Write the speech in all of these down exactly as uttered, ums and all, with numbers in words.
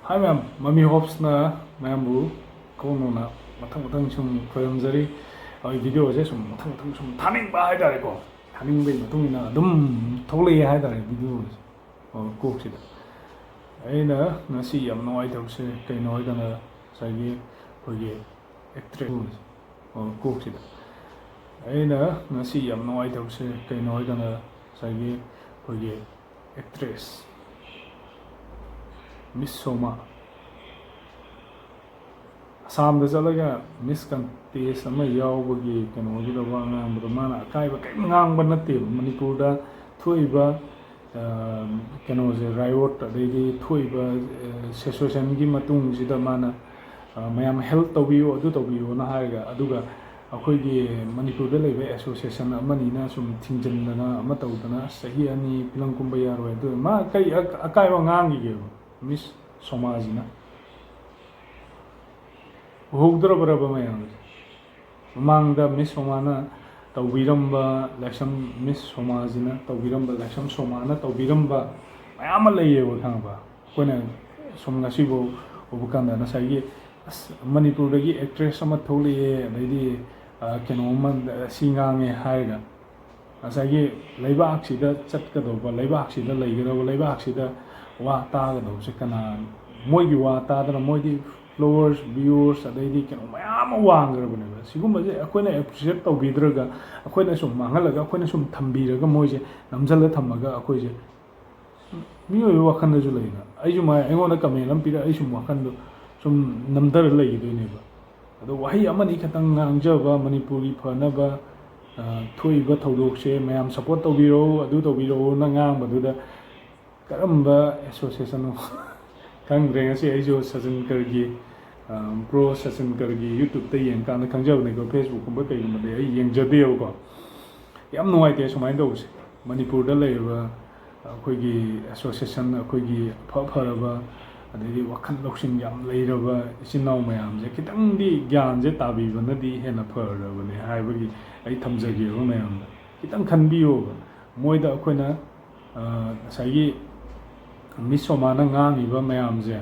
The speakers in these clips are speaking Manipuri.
ꯍꯥꯏ ꯃꯌꯥꯝ, ꯃꯃꯤ ꯍꯣꯞꯁꯅ ꯃꯌꯥꯝꯕꯨ ꯀꯣꯛꯅꯣꯅ ꯃꯊꯪ ꯃꯊꯪ ꯁꯨꯝ ꯈꯣꯏꯔꯝꯖꯔꯤ꯫ ꯑꯩ ꯚꯤꯗꯤꯑꯣꯁꯦ ꯁꯨꯝ ꯃꯊꯪ ꯃꯊꯪ ꯁꯨꯝ ꯊꯥꯅꯤꯡꯕ ꯍꯥꯏꯇꯥꯔꯦꯀꯣ, ꯊꯥꯅꯤꯡꯕꯒꯤ ꯃꯇꯨꯡ ꯏꯟꯅ ꯑꯗꯨꯝ ꯊꯣꯛꯂꯛꯑꯦ ꯍꯥꯏꯇꯥꯔꯦ ꯚꯤꯗꯤꯑꯣꯁꯦ꯫ ꯑꯣ, ꯀꯣꯛꯁꯤꯗ ꯑꯩꯅ ꯉꯁꯤ ꯌꯥꯝ ꯅꯨꯡꯉꯥꯏꯇꯕꯁꯦ ꯀꯩꯅꯣ ꯍꯥꯏꯀꯥꯟꯗ ꯉꯁꯥꯏꯒꯤ ꯑꯩꯈꯣꯏꯒꯤ ꯑꯦꯛꯇ꯭ꯔꯦꯁ, ꯑꯣ, ꯀꯣꯛꯁꯤꯗ ꯑꯩꯅ ꯉꯁꯤ ꯌꯥꯝ ꯅꯨꯡꯉꯥꯏꯇꯕꯁꯦ ꯀꯩꯅꯣ ꯍꯥꯏꯀꯥꯟꯗ ꯉꯁꯥꯏꯒꯤ ꯑꯩꯈꯣꯏꯒꯤ ꯑꯦꯛꯇ꯭ꯔꯦꯁ ꯃꯤꯁ ꯁꯣꯃꯥ ꯑꯁꯥꯝꯗ ꯆꯠꯂꯒ ꯃꯤꯁ ꯀꯟꯇꯦꯁ ꯑꯃ ꯌꯥꯎꯕꯒꯤ ꯀꯩꯅꯣꯗꯨꯗ ꯋꯥ ꯉꯥꯡꯕꯗꯣ ꯃꯥꯅ ꯑꯀꯥꯏꯕ ꯀꯔꯤꯝ ꯉꯥꯡꯕ ꯅꯠꯇꯦꯕ꯫ ꯃꯅꯤꯄꯨꯔꯗ ꯊꯣꯛꯏꯕ ꯀꯩꯅꯣꯁꯦ, ꯔꯥꯏꯑꯣꯠ ꯑꯗꯩꯗꯤ ꯊꯣꯛꯏꯕ ꯁꯤꯆꯨꯋꯦꯁꯟꯒꯤ ꯃꯇꯨꯡꯁꯤꯗ ꯃꯥꯅ ꯃꯌꯥꯝ ꯍꯦꯜꯞ ꯇꯧꯕꯤꯌꯨ, ꯑꯗꯨ ꯇꯧꯕꯤꯌꯨꯅ ꯍꯥꯏꯔꯒ, ꯑꯗꯨꯒ ꯑꯩꯈꯣꯏꯒꯤ ꯃꯅꯤꯄꯨꯔꯗ ꯂꯩꯕ ꯑꯦꯁꯣꯁꯤꯌꯦꯁꯟ ꯑꯃꯅꯤꯅ ꯁꯨꯝ ꯊꯤꯡꯖꯤꯟꯗꯅ ꯑꯃ ꯇꯧꯗꯅ ꯑꯁ ꯆꯍꯤ ꯑꯅꯤ ꯐꯤꯂꯝ ꯀꯨꯝꯕ ꯌꯥꯔꯣꯏ꯫ ꯑꯗꯨ ꯃꯥ ꯀꯔꯤ ꯑꯀꯥꯏꯕ ꯉꯥꯡꯈꯤꯒꯦꯕ ꯃꯤꯁ ꯁꯣꯃꯥꯁꯤꯅ? ꯎꯍꯧꯗ꯭ꯔꯕꯔꯕ ꯃꯌꯥꯝꯁꯦ? ꯃꯃꯥꯡꯗ ꯃꯤꯁ ꯁꯣꯃꯥꯅ ꯇꯧꯕꯤꯔꯝꯕ ꯂꯥꯏꯁ꯭ꯔꯝ, ꯃꯤꯁ ꯁꯣꯃꯥꯁꯤꯅ ꯇꯧꯕꯤꯔꯝꯕ, ꯂꯥꯏꯁ꯭ꯔꯝ ꯁꯣꯃꯥꯅ ꯇꯧꯕꯤꯔꯝꯕ ꯃꯌꯥꯝ ꯑꯃ ꯂꯩꯌꯦꯕ, ꯈꯪꯉꯕ? ꯑꯩꯈꯣꯏꯅ ꯁꯨꯝ ꯉꯁꯤꯐꯥꯎ ꯎꯕ ꯀꯥꯟꯗ ꯉꯁꯥꯏꯒꯤ ꯑꯁ ꯃꯅꯤꯄꯨꯔꯗꯒꯤ ꯑꯦꯛꯇ꯭ꯔꯦꯁ ꯑꯃ ꯊꯣꯛꯂꯛꯑꯦ, ꯑꯗꯩꯗꯤ ꯀꯩꯅꯣ ꯑꯃ ꯁꯤ ꯉꯥꯡꯉꯦ ꯍꯥꯏꯔꯒ ꯉꯁꯥꯏꯒꯤ ꯂꯩꯕꯥꯛꯁꯤꯗ ꯆꯠꯀꯗꯧꯕ, ꯂꯩꯕꯥꯛꯁꯤꯗ ꯂꯩꯒꯗꯧꯕ, ꯂꯩꯕꯥꯛꯁꯤꯗ ꯋꯥ ꯇꯥꯒꯗꯧꯕꯁꯦ ꯀꯅꯥ? ꯃꯣꯏꯒꯤ ꯋꯥ ꯇꯥꯗꯅ ꯃꯣꯏꯗꯤ ꯐꯣꯂꯣꯋꯔꯁ, ꯚ꯭ꯌꯨꯋꯔꯁ, ꯑꯗꯩꯗꯤ ꯀꯩꯅꯣ ꯃꯌꯥꯝ ꯑꯃ ꯋꯥꯡꯈ꯭ꯔꯕꯅꯦꯕ꯫ ꯁꯤꯒꯨꯝꯕꯁꯦ ꯑꯩꯈꯣꯏꯅ ꯑꯦꯄ꯭ꯔꯤꯁꯤꯌꯦꯠ ꯇꯧꯕꯤꯗ꯭ꯔꯒ, ꯑꯩꯈꯣꯏꯅ ꯁꯨꯝ ꯃꯥꯡꯍꯜꯂꯒ, ꯑꯩꯈꯣꯏꯅ ꯁꯨꯝ ꯊꯝꯕꯤꯔꯒ ꯃꯣꯏꯁꯦ ꯅꯝꯁꯤꯜꯂ ꯊꯝꯃꯒ ꯑꯩꯈꯣꯏꯁꯦ ꯃꯤꯑꯣꯏꯕ ꯋꯥꯈꯜꯗꯁꯨ ꯂꯩꯅ, ꯑꯩꯁꯨ ꯃꯥꯏ ꯑꯩꯉꯣꯟꯗ ꯀꯃꯦꯟ ꯑꯃ ꯄꯤꯔꯛ, ꯑꯩꯁꯨ ꯋꯥꯈꯜꯗꯣ ꯁꯨꯝ ꯅꯝꯊꯔ ꯂꯩꯈꯤꯗꯣꯏꯅꯦꯕ꯫ ꯑꯗꯣ ꯋꯥꯍꯩ ꯑꯃꯅꯤ ꯈꯛꯇꯪ ꯉꯥꯡꯖꯕ, ꯃꯅꯤꯄꯨꯔꯒꯤ ꯐꯅꯕ, ꯊꯣꯛꯏꯕ ꯊꯧꯗꯣꯛꯁꯦ ꯃꯌꯥꯝ ꯁꯞꯄꯣꯔꯠ ꯇꯧꯕꯤꯔꯛꯎ, ꯑꯗꯨ ꯇꯧꯕꯤꯔꯛꯎꯅ ꯉꯥꯡꯕꯗꯨꯗ ꯀꯔꯝꯕ ꯑꯦꯁꯣꯁꯤꯌꯦꯁꯟꯅꯣ ꯈꯪꯗ꯭ꯔꯦ꯫ ꯉꯁꯤ ꯑꯩꯁꯨ ꯁꯆꯤꯟ ꯀꯔꯒꯤ, ꯄ꯭ꯔꯣ ꯁꯆꯤꯟ ꯀꯔꯒꯤ ꯌꯨꯇ꯭ꯌꯨꯕꯇ ꯌꯦꯡꯀꯥꯟꯗ ꯈꯪꯖꯕꯅꯤꯀꯣ, ꯐꯦꯁꯕꯨꯛꯀꯨꯝꯕ ꯀꯩꯒꯨꯝꯕꯗꯤ ꯑꯩ ꯌꯦꯡꯖꯗꯦꯕꯀꯣ꯫ ꯌꯥꯝ ꯅꯨꯡꯉꯥꯏꯇꯦ ꯁꯨꯃꯥꯏꯅ ꯇꯧꯕꯁꯦ꯫ ꯃꯅꯤꯄꯨꯔꯗ ꯂꯩꯔꯤꯕ ꯑꯩꯈꯣꯏꯒꯤ ꯑꯦꯁꯣꯁꯤꯌꯦꯁꯟ, ꯑꯩꯈꯣꯏꯒꯤ ꯑꯐ ꯐꯔꯕ, ꯑꯗꯩꯗꯤ ꯋꯥꯈꯜ ꯂꯧꯁꯤꯡ ꯌꯥꯝ ꯂꯩꯔꯕ ꯏꯆꯤꯟ ꯏꯅꯥꯎ ꯃꯌꯥꯝꯁꯦ ꯈꯤꯇꯪꯗꯤ ꯒ꯭ꯌꯥꯟꯁꯦ ꯇꯥꯕꯤꯕꯅꯗꯤ ꯍꯦꯟꯅ ꯐꯔꯕꯅꯦ ꯍꯥꯏꯕꯒꯤ ꯑꯩ ꯊꯝꯖꯒꯦꯕ ꯃꯌꯥꯝꯗ꯫ ꯈꯤꯇꯪ ꯈꯟꯕꯤꯌꯣꯕ꯫ ꯃꯣꯏꯗ ꯑꯩꯈꯣꯏꯅ ꯉꯁꯥꯏꯒꯤ ꯃꯤꯁ ꯁꯣꯃꯥꯅ ꯉꯥꯡꯉꯤꯕ ꯃꯌꯥꯝꯁꯦ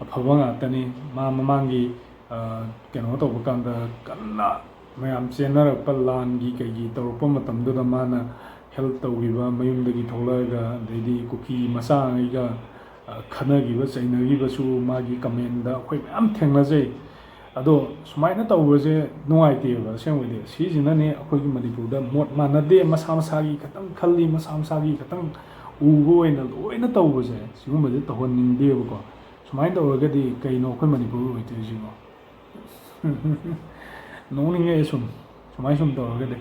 ꯑꯐꯕ ꯉꯥꯛꯇꯅꯤ꯫ ꯃꯥ ꯃꯃꯥꯡꯒꯤ, ꯑ, ꯀꯩꯅꯣ ꯇꯧꯕ ꯀꯥꯟꯗ ꯀꯟꯅ ꯃꯌꯥꯝ ꯆꯦꯟꯅꯔꯛꯄ, ꯂꯥꯟꯒꯤ ꯀꯩꯒꯤ ꯇꯧꯔꯛꯄ ꯃꯇꯝꯗꯨꯗ ꯃꯥꯅ help ꯇꯧꯈꯤꯕ, ꯃꯌꯨꯝꯗꯒꯤ ꯊꯣꯛꯂꯛꯑꯒ, ꯑꯗꯩꯗꯤ ꯀꯨꯀꯤ ꯃꯆꯥꯉꯩꯒ, ꯑ, ꯈꯠꯅꯈꯤꯕ, ꯆꯩꯅꯈꯤꯕꯁꯨ ꯃꯥꯒꯤ commentꯗ ꯑꯩꯈꯣꯏ ꯃꯌꯥꯝ ꯊꯦꯡꯅꯖꯩ꯫ ꯑꯗꯣ ꯁꯨꯃꯥꯏꯅ ꯇꯧꯕꯁꯦ ꯅꯨꯡꯉꯥꯏꯇꯦꯕ ꯑꯁꯦꯡꯕꯩꯗꯤ꯫ ꯁꯤꯁꯤꯅꯅꯦ ꯑꯩꯈꯣꯏꯒꯤ ꯃꯅꯤꯄꯨꯔꯗ ꯃꯣꯠ ꯃꯥꯟꯅꯗꯦ, ꯃꯁꯥ ꯃꯁꯥꯒꯤ ꯈꯛꯇꯪ ꯈꯜꯂꯤ, ꯃꯁꯥ ꯃꯁꯥꯒꯤ ꯈꯛꯇꯪ ꯎꯕ ꯑꯣꯏꯅ ꯂꯣꯏꯅ ꯇꯧꯕꯁꯦ, ꯁꯤꯒꯨꯝꯕꯁꯦ ꯇꯧꯍꯟꯅꯤꯡꯗꯦꯕꯀꯣ꯫ ꯁꯨꯃꯥꯏꯅ ꯇꯧꯔꯒꯗꯤ ꯀꯩꯅꯣ ꯑꯩꯈꯣꯏ ꯃꯅꯤꯄꯨꯔ ꯑꯣꯏꯗꯣꯏꯁꯤꯕꯣ? ꯅꯣꯛꯅꯤꯡꯉꯦ ꯁꯨꯝ, ꯁꯨꯃꯥꯏ ꯁꯨꯝ ꯇꯧꯔꯒꯗꯤ꯫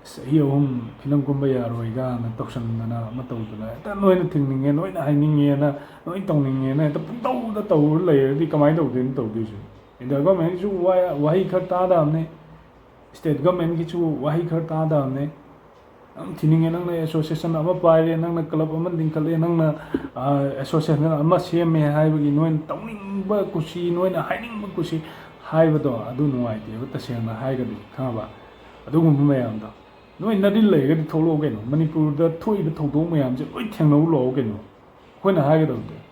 ꯑꯁ, ꯆꯍꯤ ꯑꯍꯨꯝ ꯐꯤꯂꯝ ꯀꯨꯝꯕ ꯌꯥꯔꯣꯏꯒꯥꯅ ꯇꯧꯁꯟꯗꯅ ꯑꯃ ꯇꯧꯗꯅ, ꯍꯦꯛꯇ ꯅꯣꯏꯅ ꯊꯤꯡꯅꯤꯡꯉꯦ, ꯅꯣꯏꯅ ꯍꯥꯏꯅꯤꯡꯉꯦꯅ, ꯅꯣꯏ ꯇꯧꯅꯤꯡꯉꯦꯅ ꯍꯦꯛꯇ ꯄꯨꯡꯇꯧꯗ ꯇꯧꯔ ꯂꯩꯔꯗꯤ ꯀꯃꯥꯏꯅ ꯇꯧꯗꯣꯏꯅꯣ ꯇꯧꯗꯣꯏꯁꯦ? Central governmentꯁꯨ ꯋꯥ-, ꯋꯥꯍꯩ ꯈꯔ ꯇꯥꯗꯕꯅꯤ, state governmentꯀꯤꯁꯨ ꯋꯥꯍꯩ ꯈꯔ ꯇꯥꯗꯕꯅꯤ꯫ ꯅꯪ ꯊꯤꯅꯤꯡꯉꯦ, ꯅꯪꯅ association ꯑꯃ ꯄꯥꯏꯔꯦ, ꯅꯪꯅ club ꯑꯃ ꯂꯤꯡꯈꯠꯂꯦ, ꯅꯪꯅ, ꯑ, association ꯑꯃ ꯁꯦꯝꯃꯦ ꯍꯥꯏꯕꯒꯤ ꯅꯣꯏꯅ ꯇꯧꯅꯤꯡꯕ ꯀꯨꯁꯤ, ꯅꯣꯏꯅ ꯍꯥꯏꯅꯤꯡꯕ ꯀꯨꯁꯤ ꯍꯥꯏꯕꯗꯣ ꯑꯗꯨ ꯅꯨꯡꯉꯥꯏꯇꯦꯕ, ꯇꯁꯦꯡꯅ ꯍꯥꯏꯔꯒꯗꯤ, ꯈꯪꯉꯕ? ꯑꯗꯨꯒꯨꯝꯕ ꯃꯌꯥꯝꯗꯣ ꯅꯣꯏ ꯅꯔꯤꯜ ꯂꯩꯔꯒꯗꯤ ꯊꯣꯛꯂꯛꯑꯣ ꯀꯩꯅꯣ꯫ ꯃꯅꯤꯄꯨꯔꯗ ꯊꯣꯛꯏꯕ ꯊꯧꯗꯣꯛ ꯃꯌꯥꯝꯁꯦ ꯂꯣꯏ ꯊꯦꯡꯅꯧ ꯂꯥꯛꯑꯣ ꯀꯩꯅꯣ꯫ ꯑꯩꯈꯣꯏꯅ ꯍꯥꯏꯒꯗꯕꯗꯤ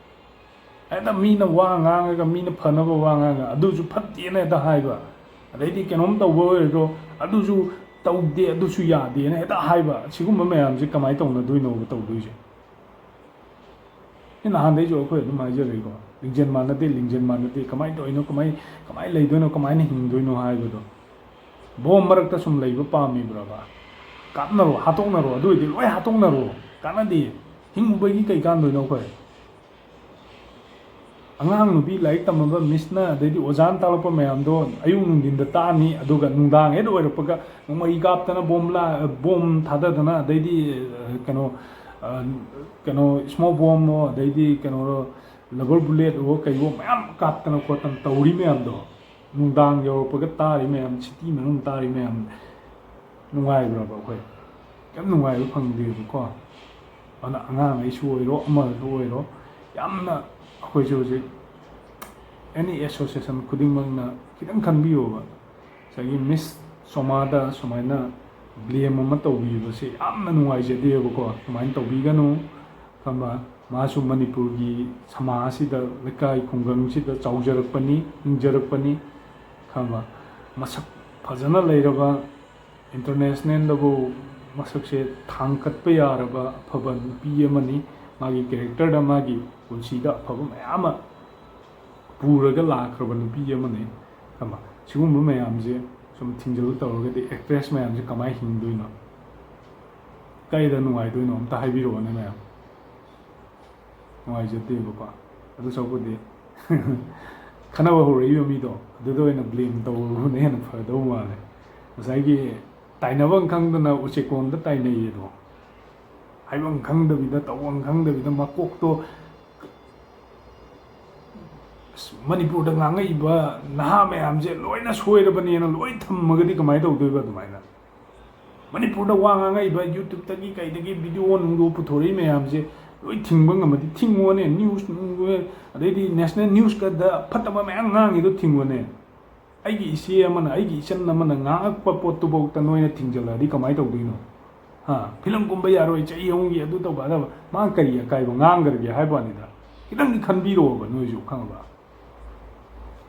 ꯍꯦꯛꯇ ꯃꯤꯅ ꯋꯥ ꯉꯥꯡꯉꯒ, ꯃꯤꯅ ꯐꯅꯕ ꯋꯥ ꯉꯥꯡꯉꯒ, ꯑꯗꯨꯁꯨ ꯐꯠꯇꯦꯅ ꯍꯦꯛꯇ ꯍꯥꯏꯕ, ꯑꯗꯩꯗꯤ ꯀꯩꯅꯣꯝ ꯇꯧꯕ ꯑꯣꯏꯔꯣ, ꯑꯗꯨꯁꯨ ꯇꯧꯗꯦ, ꯑꯗꯨꯁꯨ ꯌꯥꯗꯦꯅ ꯍꯦꯛꯇ ꯍꯥꯏꯕ, ꯁꯤꯒꯨꯝꯕ ꯃꯌꯥꯝꯁꯦ ꯀꯃꯥꯏꯅ ꯇꯧꯅꯗꯣꯏꯅꯣꯕ ꯇꯧꯗꯣꯏꯁꯦ? ꯁꯤ ꯅꯍꯥꯟꯗꯩꯁꯨ ꯑꯩꯈꯣꯏ ꯑꯗꯨꯝ ꯍꯥꯏꯖꯔꯤꯀꯣ, ꯂꯤꯡꯖꯦꯜ ꯃꯥꯟꯅꯗꯦ, ꯂꯤꯡꯖꯦꯜ ꯃꯥꯟꯅꯗꯦ, ꯀꯃꯥꯏꯅ ꯇꯧꯔꯤꯅꯣ, ꯀꯃꯥꯏ, ꯀꯃꯥꯏꯅ ꯂꯩꯗꯣꯏꯅꯣ, ꯀꯃꯥꯏꯅ ꯍꯤꯡꯗꯣꯏꯅꯣ ꯍꯥꯏꯕꯗꯣ꯫ ꯕꯣꯝ ꯃꯔꯛꯇ ꯁꯨꯝ ꯂꯩꯕ ꯄꯥꯝꯃꯤꯕ꯭ꯔꯕ? ꯀꯥꯞꯅꯔꯣ, ꯍꯥꯠꯇꯣꯛꯅꯔꯣ, ꯑꯗꯨ ꯑꯣꯏꯗꯤ ꯂꯣꯏ ꯍꯥꯠꯇꯣꯛꯅꯔꯣ, ꯀꯥꯟꯅꯗꯦ꯫ ꯍꯤꯡꯉꯨꯕꯒꯤ ꯀꯩ ꯀꯥꯟꯗꯣꯏꯅꯣ ꯑꯩꯈꯣꯏ? ꯑꯉꯥꯡ ꯅꯨꯄꯤ ꯂꯥꯏꯔꯤꯛ ꯇꯝꯃꯕ ꯃꯤꯁꯅ, ꯑꯗꯩꯗꯤ ꯑꯣꯖꯥꯅ ꯇꯥꯛꯂꯛꯄ ꯃꯌꯥꯝꯗꯣ ꯑꯌꯨꯛ ꯅꯨꯡꯊꯤꯟꯗ ꯇꯥꯛꯑꯅꯤ, ꯑꯗꯨꯒ ꯅꯨꯡꯗꯥꯡ ꯍꯦꯛ ꯑꯣꯏꯔꯛꯄꯒ ꯅꯣꯡꯃꯩ ꯀꯥꯞꯇꯅ, ꯕꯣꯝ ꯂꯥ-, ꯕꯣꯝ ꯊꯥꯗꯗꯅ, ꯑꯗꯩꯗꯤ, ꯑ, ꯀꯩꯅꯣ, ꯑ, ꯀꯩꯅꯣ, smoke bombꯑꯣ, ꯑꯗꯩꯗꯤ ꯀꯩꯅꯣ, rubber bulletꯑꯣ, ꯀꯩꯑꯣ ꯃꯌꯥꯝ ꯀꯥꯞꯇꯅ ꯈꯣꯠꯇꯅ ꯇꯧꯔꯤ ꯃꯌꯥꯝꯗꯣ, ꯅꯨꯡꯗꯥꯡ ꯌꯧꯔꯛꯄꯒ ꯇꯥꯔꯤ ꯃꯌꯥꯝ, city ꯃꯅꯨꯡ ꯇꯥꯔꯤ ꯃꯌꯥꯝ, ꯅꯨꯡꯉꯥꯏꯕ꯭ꯔꯕ ꯑꯩꯈꯣꯏ? ꯀꯩꯝ ꯅꯨꯡꯉꯥꯏꯕ ꯐꯪꯗꯦꯕꯀꯣ꯫ ꯑꯗꯨꯅ ꯑꯉꯥꯡꯈꯩꯁꯨ ꯑꯣꯏꯔꯣ, ꯑꯃꯁꯨ ꯑꯣꯏꯔꯣ, ꯌꯥꯝꯅ ꯑꯩꯈꯣꯏꯁꯨ ꯍꯧꯖꯤꯛ any association ꯈꯨꯗꯤꯡꯃꯛꯅ ꯈꯤꯇꯪ ꯈꯟꯕꯤꯌꯣꯕ꯫ ꯉꯁꯥꯏꯒꯤ ꯃꯤꯁ ꯁꯣꯃꯥꯗ ꯁꯨꯃꯥꯏꯅ blame ꯑꯃ ꯇꯧꯕꯤꯕꯁꯦ ꯌꯥꯝꯅ ꯅꯨꯡꯉꯥꯏꯖꯗꯦꯕꯀꯣ꯫ ꯁꯨꯃꯥꯏꯅ ꯇꯧꯕꯤꯒꯅꯨ, ꯈꯪꯕ? ꯃꯥꯁꯨ ꯃꯅꯤꯄꯨꯔꯒꯤ ꯁꯃꯥꯖꯁꯤꯗ, ꯂꯩꯀꯥꯏ ꯈꯨꯡꯒꯪꯁꯤꯗ ꯆꯥꯎꯖꯔꯛꯄꯅꯤ, ꯍꯤꯡꯖꯔꯛꯄꯅꯤ꯫ ꯈꯪꯕ, ꯃꯁꯛ ꯐꯖꯅ ꯂꯩꯔꯕ, ꯏꯟꯇꯔꯅꯦꯁꯅꯦꯜꯗꯕꯨ ꯃꯁꯛꯁꯦ ꯊꯥꯡꯒꯠꯄ ꯌꯥꯔꯕ ꯑꯐꯕ ꯅꯨꯄꯤ ꯑꯃꯅꯤ꯫ ꯃꯥꯒꯤ ꯀꯦꯔꯦꯛꯇꯔꯗ, ꯃꯥꯒꯤ ꯄꯨꯟꯁꯤꯗ ꯑꯐꯕ ꯃꯌꯥꯝ ꯑꯃ ꯄꯨꯔꯒ ꯂꯥꯛꯈ꯭ꯔꯕ ꯅꯨꯄꯤ ꯑꯃꯅꯤ꯫ ꯈꯪꯕ, ꯁꯤꯒꯨꯝꯕ ꯃꯌꯥꯝꯁꯦ ꯁꯨꯝ ꯊꯤꯡꯖꯤꯜꯂ ꯇꯧꯔꯒꯗꯤ ꯑꯦꯛꯇ꯭ꯔꯦꯁ ꯃꯌꯥꯝꯁꯦ ꯀꯃꯥꯏꯅ ꯍꯤꯡꯗꯣꯏꯅꯣ? ꯀꯩꯗ ꯅꯨꯡꯉꯥꯏꯗꯣꯏꯅꯣ? ꯑꯝꯇ ꯍꯥꯏꯕꯤꯔꯛꯑꯣꯅꯦ ꯃꯌꯥꯝ꯫ ꯅꯨꯡꯉꯥꯏꯖꯗꯦꯕꯀꯣ꯫ ꯑꯗꯨ ꯁꯔꯨꯛꯄꯨꯗꯤ ꯈꯠꯅꯕ ꯍꯧꯔꯛꯏꯕ ꯃꯤꯗꯣ ꯑꯗꯨꯗ ꯑꯣꯏꯅ ꯕ꯭ꯂꯦꯝ ꯇꯧꯕꯅ ꯍꯦꯟꯅ ꯐꯗꯧ ꯃꯥꯜꯂꯦ꯫ ꯉꯁꯥꯏꯒꯤ ꯇꯥꯏꯅꯐꯝ ꯈꯪꯗꯅ ꯎꯆꯦꯛꯀꯣꯟꯗ ꯇꯥꯏꯅꯩꯌꯦꯗꯣ, ꯍꯥꯏꯐꯝ ꯈꯪꯗꯕꯤꯗ, ꯇꯧꯐꯝ ꯈꯪꯗꯕꯤꯗ, ꯃꯀꯣꯛꯇꯣ, "ꯑꯁ, ꯃꯅꯤꯄꯨꯔꯗ ꯉꯥꯡꯉꯛꯏꯕ ꯅꯍꯥ ꯃꯌꯥꯝꯁꯦ ꯂꯣꯏꯅ ꯁꯣꯏꯔꯕꯅꯦꯅ ꯂꯣꯏ ꯊꯝꯃꯒꯗꯤ ꯀꯃꯥꯏꯅ ꯇꯧꯗꯣꯏꯕ?" ꯑꯗꯨꯃꯥꯏꯅ ꯃꯅꯤꯄꯨꯔꯗ ꯋꯥ ꯉꯥꯡꯉꯛꯏꯕ YouTube-ꯇꯒꯤ ꯀꯩꯗꯒꯤ ꯚꯤꯗꯤꯑꯣ ꯅꯨꯡꯗꯣ ꯄꯨꯊꯣꯔꯛꯏ ꯃꯌꯥꯝꯁꯦ ꯂꯣꯏ ꯊꯤꯡꯕ ꯉꯝꯃꯗꯤ ꯊꯤꯡꯉꯣꯅꯦ꯫ ꯅ꯭ꯌꯨꯁ ꯅꯨꯡ, ꯑꯗꯩꯗꯤ ꯅꯦꯁꯅꯦꯜ ꯅ꯭ꯌꯨꯁꯀꯗ ꯐꯠꯇꯕ ꯃꯌꯥꯝ ꯉꯥꯡꯉꯤꯗꯣ ꯊꯤꯡꯉꯣꯅꯦ꯫ ꯑꯩꯒꯤ ꯏꯆꯦ ꯑꯃꯅ, ꯑꯩꯒꯤ ꯏꯆꯟ ꯑꯃꯅ ꯉꯥꯡꯉꯛꯄ ꯄꯣꯠꯇꯨꯐꯥꯎꯗ ꯅꯣꯏꯅ ꯊꯤꯡꯖꯤꯜꯂꯛꯑꯗꯤ ꯀꯃꯥꯏꯅ ꯇꯧꯗꯣꯏꯅꯣ? ꯍꯥ? ꯐꯤꯂꯝ ꯀꯨꯝꯕ ꯌꯥꯔꯣꯏ, ꯆꯍꯤ ꯑꯍꯨꯝꯒꯤ ꯑꯗꯨ ꯇꯧꯕ ꯑꯗꯥ ꯇꯧꯕ꯫ ꯃꯥ ꯀꯔꯤ ꯑꯀꯥꯏꯕ ꯉꯥꯡꯈ꯭ꯔꯒꯦ ꯍꯥꯏꯕ ꯋꯥꯅꯤꯗ꯫ ꯈꯤꯇꯪꯗꯤ ꯈꯟꯕꯤꯔꯛꯑꯣꯕ ꯅꯣꯏꯁꯨ, ꯈꯪꯉꯕ?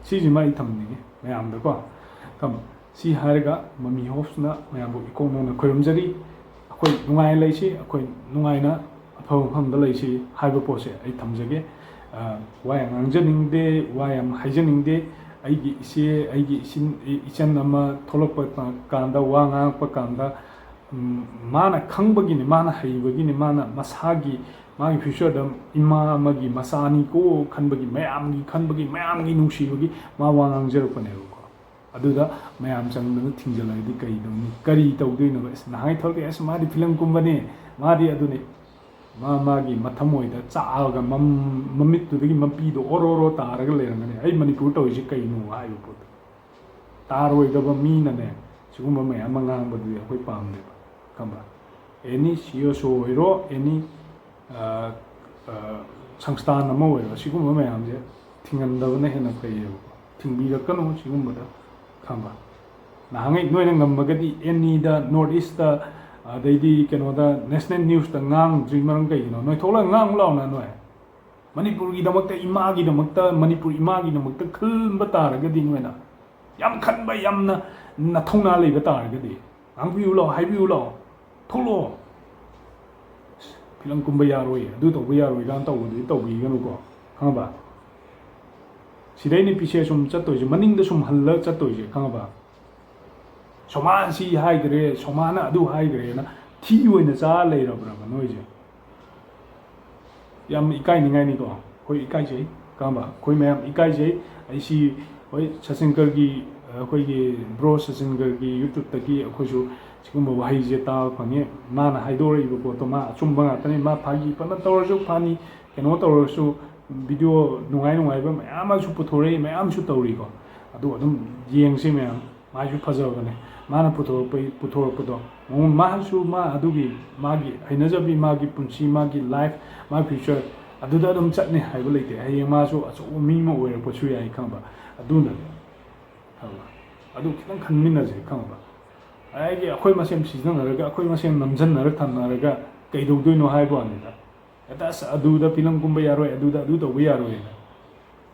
ꯁꯤꯁꯤꯃ ꯑꯩ ꯊꯝꯅꯤꯡꯉꯤ ꯃꯌꯥꯝꯗꯀꯣ꯫ ꯈꯪꯉꯕ? ꯁꯤ ꯍꯥꯏꯔꯒ ꯃꯃꯤ ꯍꯣꯞꯁꯅ ꯃꯌꯥꯝꯕꯨ ꯏꯀꯣꯛ ꯅꯧꯅ ꯈꯣꯏꯔꯝꯖꯔꯤ꯫ ꯑꯩꯈꯣꯏ ꯅꯨꯡꯉꯥꯏꯅ ꯂꯩꯁꯤ, ꯑꯩꯈꯣꯏ ꯅꯨꯡꯉꯥꯏꯅ ꯑꯐꯕ ꯃꯐꯝꯗ ꯂꯩꯁꯤ ꯍꯥꯏꯕ ꯄꯣꯠꯁꯦ ꯑꯩ ꯊꯝꯖꯒꯦ꯫ ꯑ, ꯋꯥ ꯌꯥꯝ ꯉꯥꯡꯖꯅꯤꯡꯗꯦ, ꯋꯥ ꯌꯥꯝ ꯍꯥꯏꯖꯅꯤꯡꯗꯦ꯫ ꯑꯩꯒꯤ ꯏꯆꯦ, ꯑꯩꯒꯤ ꯏꯆꯤꯟ-, ꯏ-, ꯏꯆꯟ ꯑꯃ ꯊꯣꯛꯂꯛꯄ ꯀꯥꯟꯗ, ꯋꯥ ꯉꯥꯡꯉꯛꯄ ꯀꯥꯟꯗ, ꯎꯝ, ꯃꯥꯅ ꯈꯪꯕꯒꯤꯅꯤ, ꯃꯥꯅ ꯍꯩꯕꯒꯤꯅꯤ, ꯃꯥꯅ ꯃꯁꯥꯒꯤ, ꯃꯥꯒꯤ future-ꯗ ꯏꯃꯥ ꯑꯃꯒꯤ ꯃꯆꯥꯅꯤꯀꯣ ꯈꯟꯕꯒꯤ, ꯃꯌꯥꯝꯒꯤ ꯈꯟꯕꯒꯤ, ꯃꯌꯥꯝꯒꯤ ꯅꯨꯡꯁꯤꯕꯒꯤ ꯃꯥ ꯋꯥ ꯉꯥꯡꯖꯔꯛꯄꯅꯦꯕꯀꯣ꯫ ꯑꯗꯨꯗ ꯃꯌꯥꯝ ꯆꯪꯗꯅ ꯊꯤꯡꯖꯤꯜꯂꯛꯑꯗꯤ ꯀꯔꯤ ꯇꯧꯅꯤ? ꯀꯔꯤ ꯇꯧꯗꯣꯏꯅꯣꯕ? ꯑꯁ, ꯅꯍꯥꯟꯒꯩ ꯊꯣꯛꯂꯛꯇꯦ, "ꯑꯁ, ꯃꯥꯗꯤ ꯐꯤꯂꯝ ꯀꯨꯝꯕꯅꯦ, ꯃꯥꯗꯤ ꯑꯗꯨꯅꯦ"꯫ ꯃꯥ ꯃꯥꯒꯤ ꯃꯊꯃꯣꯏꯗ ꯆꯥꯛꯑꯒ ꯃꯝ-, ꯃꯃꯤꯠꯇꯨꯗꯒꯤ ꯃꯄꯤꯗꯣ ꯑꯣꯔꯣ ꯑꯣꯔꯣ ꯇꯥꯔꯒ ꯂꯩꯔꯝꯒꯅꯤ꯫ "ꯑꯩ ꯃꯅꯤꯄꯨꯔ ꯇꯧꯔꯤꯁꯤ ꯀꯩꯅꯣ?" ꯍꯥꯏꯕ ꯄꯣꯠꯇꯣ꯫ ꯇꯥꯔꯣꯏꯗꯕ ꯃꯤꯅꯅꯦ ꯁꯤꯒꯨꯝꯕ ꯃꯌꯥꯝ ꯑꯃ ꯉꯥꯡꯕꯗꯨꯗꯤ ꯑꯩꯈꯣꯏ ꯄꯥꯝꯗꯦꯕ, ꯈꯪꯕ꯭ꯔꯥ? Any C S O ꯑꯣꯏꯔꯣ, any, ꯑ, ꯑ, ꯁꯪꯁꯊꯥꯟ ꯑꯃ ꯑꯣꯏꯔꯣ, ꯁꯤꯒꯨꯝꯕ ꯃꯌꯥꯝꯁꯦ ꯊꯤꯡꯍꯟꯗꯕꯅ ꯍꯦꯟꯅ ꯐꯩꯌꯦꯕꯀꯣ꯫ ꯊꯤꯡꯕꯤꯔꯛꯀꯅꯨ ꯁꯤꯒꯨꯝꯕꯗ, ꯈꯪꯕ꯭ꯔꯥ? ꯅꯍꯥꯟꯉꯩ ꯅꯣꯏꯅ ꯉꯝꯃꯒꯗꯤ ꯑꯦꯅꯤꯗ, North East-ꯇ, ꯑꯗꯩꯗꯤ ꯀꯩꯅꯣꯗ national news ꯇ ꯉꯥꯡꯗ꯭ꯔꯤ ꯃꯔꯝ ꯀꯩꯒꯤꯅꯣ? ꯅꯣꯏ ꯊꯣꯛꯂꯒ ꯉꯥꯡꯉꯨ ꯂꯥꯎꯅ ꯅꯣꯏ꯫ ꯃꯅꯤꯄꯨꯔꯒꯤꯗꯃꯛꯇ, ꯏꯃꯥꯒꯤꯗꯃꯛꯇ, ꯃꯅꯤꯄꯨꯔ ꯏꯃꯥꯒꯤꯗꯃꯛꯇ ꯈꯜꯂꯝꯕ ꯇꯥꯔꯒꯗꯤ ꯅꯣꯏꯅ, ꯌꯥꯝ ꯈꯟꯕ, ꯌꯥꯝꯅ ꯅꯊꯧꯅꯥ ꯂꯩꯕ ꯇꯥꯔꯒꯗꯤ ꯉꯥꯡꯕꯤꯌꯨ ꯂꯥꯎ, ꯍꯥꯏꯕꯤꯌꯨ ꯂꯥꯎ, ꯊꯣꯛꯂꯛꯑꯣ꯫ ꯐꯤꯂꯝ ꯀꯨꯝꯕ ꯌꯥꯔꯣꯏ, ꯑꯗꯨ ꯇꯧꯕ ꯌꯥꯔꯣꯏ ꯀꯥꯏꯅ ꯇꯧꯕꯗꯨꯗꯤ ꯇꯧꯕꯤꯒꯅꯨꯀꯣ, ꯈꯪꯉꯕ? ꯁꯤꯗꯩ ꯅꯨꯄꯤꯁꯦ ꯁꯨꯝ ꯆꯠꯇꯣꯏꯁꯦ, ꯃꯅꯤꯡꯗ ꯁꯨꯝ ꯍꯜꯂ ꯆꯠꯇꯣꯏꯁꯦ, ꯈꯪꯉꯕ? ꯁꯣꯃꯥꯅ ꯁꯤ ꯍꯥꯏꯈ꯭ꯔꯦ, ꯁꯣꯃꯥꯅ ꯑꯗꯨ ꯍꯥꯏꯈ꯭ꯔꯦꯅ ꯊꯤ ꯑꯣꯏꯅ ꯆꯥ ꯂꯩꯔꯕ꯭ꯔꯕ ꯅꯣꯏꯁꯦ? ꯌꯥꯝ ꯏꯀꯥꯏꯅꯤꯡꯉꯥꯏꯅꯤꯀꯣ꯫ ꯑꯩꯈꯣꯏ ꯏꯀꯥꯏꯖꯩ, ꯈꯪꯉꯕ? ꯑꯩꯈꯣꯏ ꯃꯌꯥꯝ ꯏꯀꯥꯏꯖꯩ꯫ ꯑꯩ ꯁꯤ, ꯍꯣꯏ, ꯁꯆꯤꯟꯒꯔꯒꯤ, ꯑꯩꯈꯣꯏꯒꯤ bro ꯁꯆꯤꯟꯒꯔꯒꯤ YouTube ꯇꯒꯤ ꯑꯩꯈꯣꯏꯁꯨ ꯁꯤꯒꯨꯝꯕ ꯋꯥꯍꯩꯁꯦ ꯇꯥꯕ ꯐꯪꯉꯦ꯫ ꯃꯥꯅ ꯍꯥꯏꯗꯣꯔꯛꯏꯕ ꯄꯣꯠꯇꯣ ꯃꯥ ꯑꯆꯨꯝꯕ ꯉꯥꯛꯇꯅꯤ꯫ ꯃꯥ ꯐꯥꯒꯤ ꯐꯅ ꯇꯧꯔꯁꯨ, ꯐꯥꯅꯤ ꯀꯩꯅꯣ ꯇꯧꯔꯁꯨ, video ꯅꯨꯡꯉꯥꯏ ꯅꯨꯡꯉꯥꯏꯕ ꯃꯌꯥꯝ ꯑꯃꯁꯨ ꯄꯨꯊꯣꯔꯛꯏ, ꯃꯌꯥꯝꯁꯨ ꯇꯧꯔꯤꯀꯣ꯫ ꯑꯗꯨ ꯑꯗꯨꯝ ꯌꯦꯡꯁꯤ ꯃꯌꯥꯝ꯫ ꯃꯥꯏꯁꯨ ꯐꯖꯕꯅꯦ꯫ ꯃꯥꯅ ꯄꯨꯊꯣꯔꯛꯄ, ꯄꯨꯊꯣꯔꯛꯄꯗꯣ, ꯃꯉꯣꯟ-, ꯃꯥꯁꯨ ꯃꯥ ꯑꯗꯨꯒꯤ ꯃꯥꯒꯤ ꯍꯩꯅꯖꯕꯤ, ꯃꯥꯒꯤ ꯄꯨꯟꯁꯤ, ꯃꯥꯒꯤ life, ꯃꯥꯒꯤ future ꯑꯗꯨꯗ ꯑꯗꯨꯝ ꯆꯠꯅꯤ ꯍꯥꯏꯕ ꯂꯩꯇꯦ꯫ ꯍꯌꯦꯡ ꯃꯥꯁꯨ ꯑꯆꯧꯕ ꯃꯤ ꯑꯃ ꯑꯣꯏꯔꯛꯄꯁꯨ ꯌꯥꯏ, ꯈꯪꯕ? ꯑꯗꯨꯅꯅꯦ, ꯈꯪꯕ? ꯑꯗꯨ ꯈꯤꯇꯪ ꯈꯟꯃꯤꯟꯅꯁꯦ, ꯈꯪꯕ? ꯑꯗꯒꯤ ꯑꯩꯈꯣꯏ ꯃꯁꯦꯟ ꯁꯤꯖꯤꯟꯅꯔꯒ, ꯑꯩꯈꯣꯏ ꯃꯁꯦꯟ ꯅꯝꯖꯟꯅꯔ ꯊꯝꯅꯔꯒ ꯀꯩꯗꯧꯗꯣꯏꯅꯣ ꯍꯥꯏꯕ ꯋꯥꯅꯤꯗ꯫ ꯍꯦꯛꯇ ꯑꯁ ꯑꯗꯨꯗ ꯐꯤꯂꯝ ꯀꯨꯝꯕ ꯌꯥꯔꯣꯏ, ꯑꯗꯨꯗ ꯑꯗꯨ ꯇꯧꯕ ꯌꯥꯔꯣꯏꯅ꯫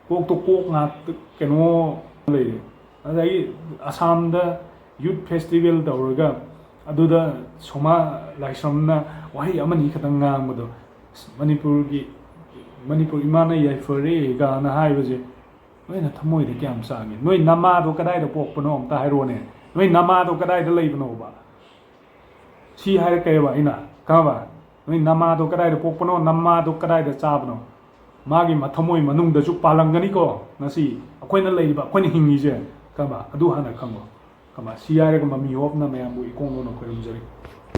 ꯀꯣꯛꯇꯣ ꯀꯣꯛ ꯉꯥꯛꯇ ꯀꯩꯅꯣ ꯂꯩꯔꯦ꯫ ꯑꯗꯒꯤ ꯑꯁꯥꯝꯗ youth festival ꯇꯧꯔꯒ ꯑꯗꯨꯗ ꯁꯣꯃꯥ ꯂꯥꯏꯁ꯭ꯔꯝꯅ ꯋꯥꯍꯩ ꯑꯃꯅꯤ ꯈꯛꯇꯪ ꯉꯥꯡꯕꯗꯣ, ꯑꯁ, ꯃꯅꯤꯄꯨꯔꯒꯤ, "ꯃꯅꯤꯄꯨꯔ ꯏꯃꯥꯅ ꯌꯥꯏꯐꯔꯦ" ꯒꯥꯅ ꯍꯥꯏꯕꯁꯦ, ꯅꯣꯏꯅ ꯊꯃꯣꯏꯗ ꯀꯌꯥꯝ ꯆꯥꯒꯦ? ꯅꯣꯏ ꯅꯃꯥꯗꯣ ꯀꯗꯥꯏꯗ ꯄꯣꯛꯄꯅꯣ ꯑꯝꯇ ꯍꯥꯏꯔꯣꯅꯦ꯫ ꯅꯣꯏ ꯅꯃꯥꯗꯣ ꯀꯗꯥꯏꯗ ꯂꯩꯕꯅꯣꯕ? ꯁꯤ ꯍꯥꯏꯔꯛꯀꯦꯕ ꯑꯩꯅ, ꯈꯪꯉꯕ? ꯅꯣꯏ ꯅꯃꯥꯗꯣ ꯀꯗꯥꯏꯗ ꯄꯣꯛꯄꯅꯣ, ꯅꯃꯥꯗꯣ ꯀꯗꯥꯏꯗ ꯆꯥꯕꯅꯣ? ꯃꯥꯒꯤ ꯃꯊꯃꯣꯏ ꯃꯅꯨꯡꯗꯁꯨ ꯄꯥꯜꯂꯝꯒꯅꯤꯀꯣ꯫ ꯉꯁꯤ ꯑꯩꯈꯣꯏꯅ ꯂꯩꯔꯤꯕ, ꯑꯩꯈꯣꯏꯅ ꯍꯤꯡꯉꯤꯁꯦ, ꯈꯪꯉꯕ? ꯑꯗꯨ ꯍꯥꯟꯅ ꯈꯪꯉꯣ, ꯈꯪꯉꯕ? ꯁꯤ ꯍꯥꯏꯔꯒ ꯃꯃꯤ ꯍꯣꯞꯅ ꯃꯌꯥꯝꯕꯨ ꯏꯀꯣꯡ ꯀꯣꯡꯅ ꯈꯣꯏꯔꯝꯖꯔꯤ꯫